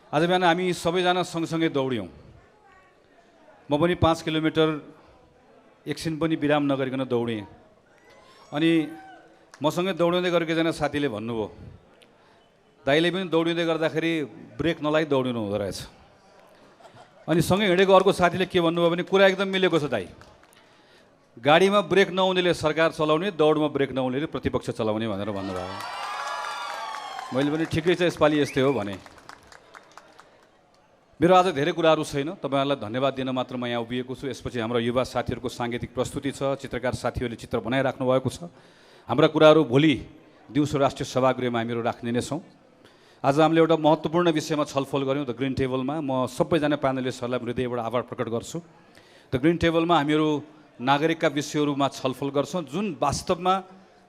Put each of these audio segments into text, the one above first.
आज बिहान हामी सबैजना सँगसँगै दौड्यौँ। म पनि 5 किलोमिटर एकछिन पनि विराम नगरिकन दौडेँ। अनि मसँगै दौडिँदै गरेको एकजना साथीले भन्नुभयो, दाइले पनि दौडिँदै गर्दाखेरि ब्रेक नलाइ दौडिनु हुँदो रहेछ। अनि सँगै हिँडेको अर्को साथीले के भन्नुभयो भने कुरा एकदम मिलेको छ दाइ। गाडीमा ब्रेक नहुनेले सरकार चलाउने, दौडमा ब्रेक नहुनेले प्रतिपक्ष चलाउने भनेर भन्नुभयो। मैले पनि ठिकै छ, यसपालि यस्तै हो भने। मेरो आज धेरै कुराहरू छैन, तपाईहरुलाई धन्यवाद दिन मात्र म यहाँ उभिएको छु। यसपछि हाम्रो युवा साथीहरूको साङ्गीतिक प्रस्तुति छ, चित्रकार साथीहरूले चित्र बनाइराख्नु भएको छ। हाम्रा कुराहरू भोलि दिउँसो राष्ट्रिय सभागृहमा हामीहरू राख्ने नै छौँ। आज हामीले एउटा महत्त्वपूर्ण विषयमा छलफल गऱ्यौँ, द ग्रिन टेबलमा। म सबैजना प्यानलिस्टहरूलाई हृदयबाट आभार प्रकट गर्छु। द ग्रिन टेबलमा हामीहरू नागरिकका विषयहरूमा छलफल गर्छौँ, जुन वास्तवमा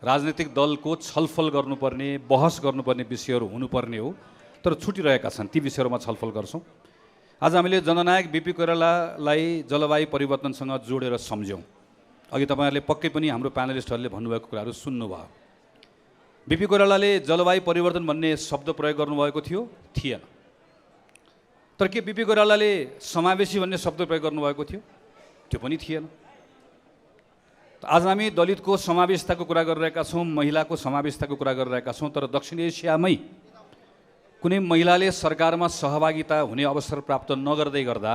राजनीतिक दलको छलफल गर्नुपर्ने, बहस गर्नुपर्ने विषयहरू हुनुपर्ने हो, तर छुटिरहेका छन्, ती विषयहरूमा छलफल गर्छौँ। आज हामीले जननायक बीपी कोइरालालाई जलवायु परिवर्तनसँग जोडेर सम्झ्यौँ। अघि तपाईँहरूले पक्कै पनि हाम्रो प्यानलिस्टहरूले भन्नुभएको कुराहरू सुन्नुभयो। बीपी कोइरालाले जलवायु परिवर्तन भन्ने शब्द प्रयोग गर्नुभएको थिएन। तर के बीपी कोइरालाले समावेशी भन्ने शब्द प्रयोग गर्नुभएको थियो? त्यो पनि थिएन। आज हामी दलितको समावेशिताको कुरा गरिरहेका छौँ, महिलाको समावेशिताको कुरा गरिरहेका छौँ, तर दक्षिण एसियामै कुनै महिलाले सरकारमा सहभागिता हुने अवसर प्राप्त नगर्दै गर्दा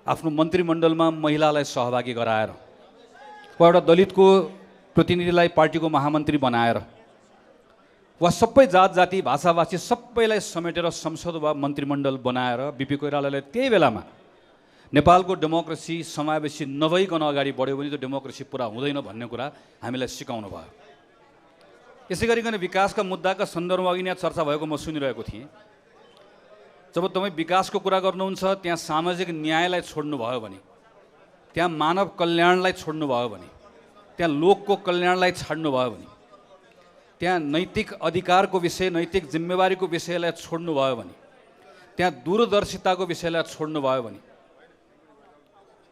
आफ्नो मन्त्रीमण्डलमा महिलालाई सहभागी गराएर, वा एउटा दलितको प्रतिनिधिलाई पार्टीको महामन्त्री बनाएर, वा सबै जात जाति भाषाभाषी सबैलाई समेटेर संसद वा मन्त्रीमण्डल बनाएर बीपी कोइरालाले त्यही बेलामा नेपालको डेमोक्रेसी समावेशी नभइकन अगाडि बढ्यो भने त्यो डेमोक्रेसी पुरा हुँदैन भन्ने कुरा हामीलाई सिकाउनु भयो। यसै गरिकन विकासका मुद्दाका सन्दर्भमा अघि यहाँ चर्चा भएको म सुनिरहेको थिएँ। जब तपाईँ विकासको कुरा गर्नुहुन्छ, त्यहाँ सामाजिक न्यायलाई छोड्नुभयो भने, त्यहाँ मानव कल्याणलाई छोड्नुभयो भने, त्यहाँ लोकको कल्याणलाई छाड्नुभयो भने, त्यहाँ नैतिक अधिकारको विषय, नैतिक जिम्मेवारीको विषयलाई छोड्नुभयो भने, त्यहाँ दूरदर्शिताको विषयलाई छोड्नुभयो भने,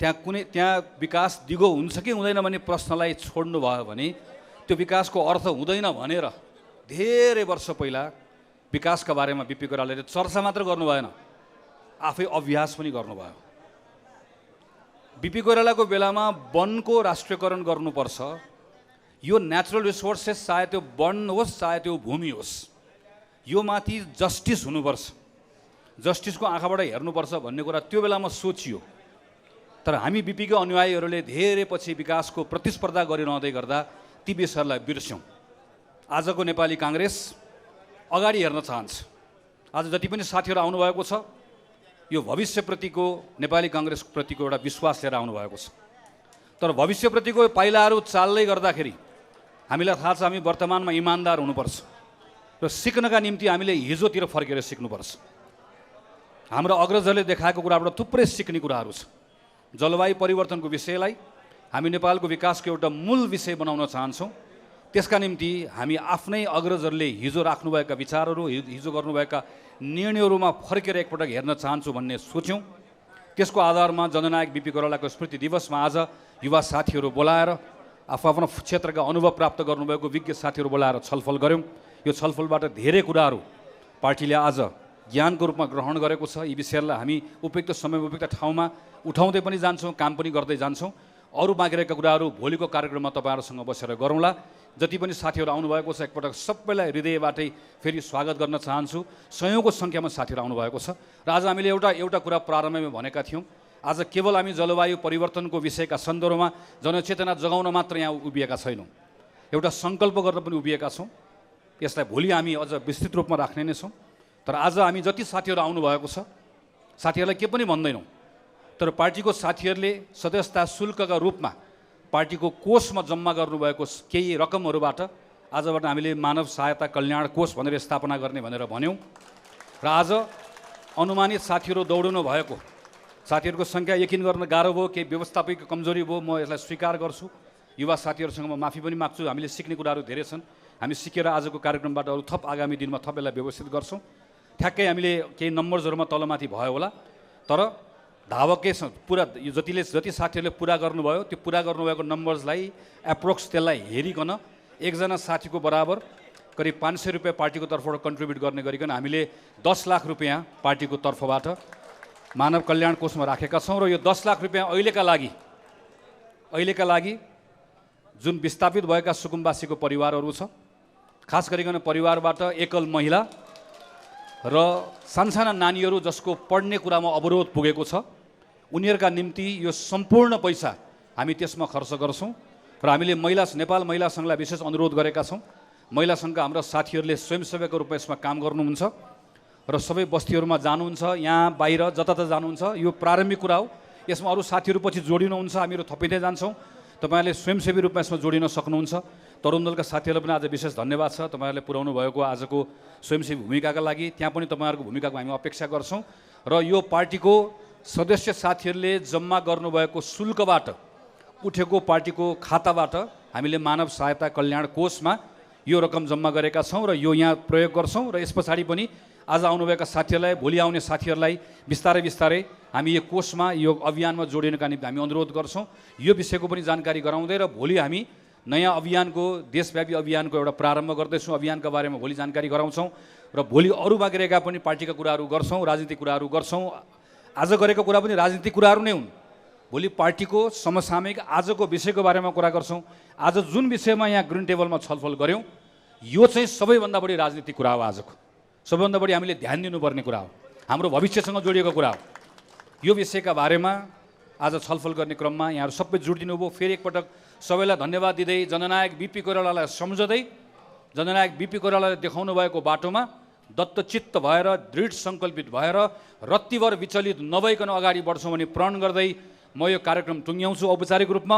त्यहाँ विकास दिगो हुन्छ कि हुँदैन भन्ने प्रश्नलाई छोड्नुभयो भने, त्यो विकासको अर्थ हुँदैन भनेर धेरै वर्ष पहिला विकासका बारेमा बीपी कोइरालाले चर्चा मात्र गर्नु भएन, आफै अभ्यास पनि गर्नुभयो। बीपी कोइरालाको बेलामा वनको राष्ट्रियकरण गर्नुपर्छ। यो नेचुरल रिसोर्सेस, चाहे त्यो वन होस् चाहे त्यो भूमि होस्, यो माथि जस्टिस हुनुपर्छ, जस्टिसको आँखाबाट हेर्नुपर्छ भन्ने कुरा त्यो बेलामा सोचियो। तर हामी बीपीको अनुयायीहरूले धेरै पछि विकासको प्रतिस्पर्धा गरिरहँदै गर्दा ती विषयहरूलाई बिर्स्यौँ। आजको नेपाली काङ्ग्रेस अगाडि हेर्न चाहन्छ। आज जति पनि साथीहरू आउनुभएको छ, यो भविष्यप्रतिको नेपाली काङ्ग्रेसप्रतिको एउटा विश्वास लिएर आउनुभएको छ। तर भविष्यप्रतिको पाइलाहरू चाल्दै गर्दाखेरि हामीलाई थाहा छ हामी वर्तमानमा इमान्दार हुनुपर्छ र सिक्नका निम्ति हामीले हिजोतिर फर्केर सिक्नुपर्छ। हाम्रो अग्रजहरूले देखाएको कुराबाट थुप्रै सिक्ने कुराहरू छ। जलवायु परिवर्तनको विषयलाई हामी नेपालको विकासको एउटा मूल विषय बनाउन चाहन्छौँ। त्यसका निम्ति हामी आफ्नै अग्रजहरूले हिजो राख्नुभएका विचारहरू, हिजो गर्नुभएका निर्णयहरूमा फर्केर एकपटक हेर्न चाहन्छु भन्ने सोच्यौँ। त्यसको आधारमा जननायक बीपी कोइरालाको स्मृति दिवसमा आज युवा साथीहरू बोलाएर, आफ्नो क्षेत्रका अनुभव प्राप्त गर्नुभएको विज्ञ साथीहरू बोलाएर छलफल गऱ्यौँ। यो छलफलबाट धेरै कुराहरू पार्टीले आज ज्ञानको रूपमा ग्रहण गरेको छ। यी विषयहरूलाई हामी उपयुक्त समय, उपयुक्त ठाउँमा उठाउँदै पनि जान्छौँ, काम पनि गर्दै जान्छौँ। अरू बाँकी रहेका कुराहरू भोलिको कार्यक्रममा तपाईँहरूसँग बसेर गरौँला। जति पनि साथीहरू आउनुभएको छ, एकपटक सबैलाई हृदयबाटै फेरि स्वागत गर्न चाहन्छु। सयौँको सङ्ख्यामा साथीहरू आउनुभएको छ र आज हामीले एउटा कुरा प्रारम्भमा भनेका थियौँ। आज केवल हामी जलवायु परिवर्तनको विषयका सन्दर्भमा जनचेतना जगाउन मात्र यहाँ उभिएका छैनौँ, एउटा सङ्कल्प गर्न पनि उभिएका छौँ। यसलाई भोलि हामी अझ विस्तृत रूपमा राख्ने नै छौँ। तर आज हामी जति साथीहरू आउनुभएको छ, साथीहरूलाई के पनि भन्दैनौँ, तर पार्टीको साथीहरूले सदस्यता शुल्कका रूपमा पार्टीको कोषमा जम्मा गर्नुभएको केही रकमहरूबाट आजबाट हामीले मानव सहायता कल्याण कोष भनेर स्थापना गर्ने भनेर भन्यौँ। र आज अनुमानित साथीहरू दौडिनु भएको साथीहरूको सङ्ख्या यकिन गर्न गाह्रो भयो, केही व्यवस्थापकीय कमजोरी भयो, म यसलाई स्वीकार गर्छु। युवा साथीहरूसँग म माफी पनि माग्छु। हामीले सिक्ने कुराहरू धेरै छन्। हामी सिकेर आजको कार्यक्रमबाट अरू थप आगामी दिनमा थप यसलाई व्यवस्थित गर्छौँ। ठ्याक्कै हामीले केही नम्बर्सहरूमा तलमाथि भयो होला, तर धावकै पुरा जति साथीहरूले पुरा गर्नुभयो, त्यो पुरा गर्नुभएको नम्बर्सलाई एप्रोक्स त्यसलाई हेरिकन एकजना साथीको बराबर करिब 500 रुपियाँ पार्टीको तर्फबाट कन्ट्रिब्युट गर्ने गरिकन हामीले 10 लाख रुपियाँ पार्टीको तर्फबाट मानव कल्याण कोषमा राखेका छौँ र यो 10 लाख रुपियाँ अहिलेका लागि जुन विस्थापित भएका सुकुम्बासीको परिवारहरू छ, खास गरिकन परिवारबाट एकल महिला र सानसाना नानीहरू जसको पढ्ने कुरामा अवरोध पुगेको छ, उनीहरूका निम्ति यो सम्पूर्ण पैसा हामी त्यसमा खर्च गर्छौँ र हामीले नेपाल महिला सङ्घलाई विशेष अनुरोध गरेका छौँ। महिला सङ्घका हाम्रा साथीहरूले स्वयंसेवकको रूपमा यसमा काम गर्नुहुन्छ र सबै बस्तीहरूमा जानुहुन्छ, यहाँ बाहिर जता जानुहुन्छ। यो प्रारम्भिक कुरा हो, यसमा अरू साथीहरू पछि जोडिनुहुन्छ, हामीहरू थपिँदै जान्छौँ। तपाईँहरूले स्वयंसेवी रूपमा यसमा जोडिन सक्नुहुन्छ। तरुण दलका साथीहरूलाई पनि आज विशेष धन्यवाद छ, तपाईँहरूले पुर्याउनु भएको आजको स्वयंसेवी भूमिकाका लागि। त्यहाँ पनि तपाईँहरूको भूमिकाको हामी अपेक्षा गर्छौँ र यो पार्टीको सदस्य साथीहरूले जम्मा गर्नुभएको शुल्कबाट उठेको पार्टीको खाताबाट हामीले मानव सहायता कल्याण कोषमा यो रकम जम्मा गरेका छौँ र यो यहाँ प्रयोग गर्छौँ र यस पछाडि पनि आज आउनुभएका साथीहरूलाई, भोलि आउने साथीहरूलाई बिस्तारै बिस्तारै हामी यो कोषमा, यो अभियानमा जोडिनका निम्ति हामी अनुरोध गर्छौँ। यो विषयको पनि जानकारी गराउँदै र भोलि हामी नयाँ अभियानको, देशव्यापी अभियानको एउटा प्रारम्भ गर्दैछौँ। अभियानका बारेमा भोलि जानकारी गराउँछौँ र भोलि अरू बाँकी रहेका पनि पार्टीका कुराहरू गर्छौँ, राजनीतिक कुराहरू गर्छौँ। आज गरेको कुरा पनि राजनीतिक कुराहरू नै हुन्। भोलि पार्टीको समसामयिक आजको विषयको बारेमा कुरा गर्छौँ। आज जुन विषयमा यहाँ ग्रिन टेबलमा छलफल गऱ्यौँ, यो चाहिँ सबैभन्दा बढी राजनीतिक कुरा हो। आजको सबैभन्दा बढी हामीले ध्यान दिनुपर्ने कुरा हो, हाम्रो भविष्यसँग जोडिएको कुरा हो। यो विषयका बारेमा आज छलफल गर्ने क्रममा यहाँहरू सबै जोडिदिनु भयो। फेरि एकपटक सबैलाई धन्यवाद दिँदै, जननायक बिपी कोइरालालाई सम्झँदै, जननायक बिपी कोइरालाले देखाउनु भएको बाटोमा दत्तचित्त भएर, दृढ सङ्कल्पित भएर, रत्तिभर विचलित नभइकन अगाडि बढ्छौँ भन्ने प्रण गर्दै म यो कार्यक्रम टुङ्ग्याउँछु औपचारिक रूपमा।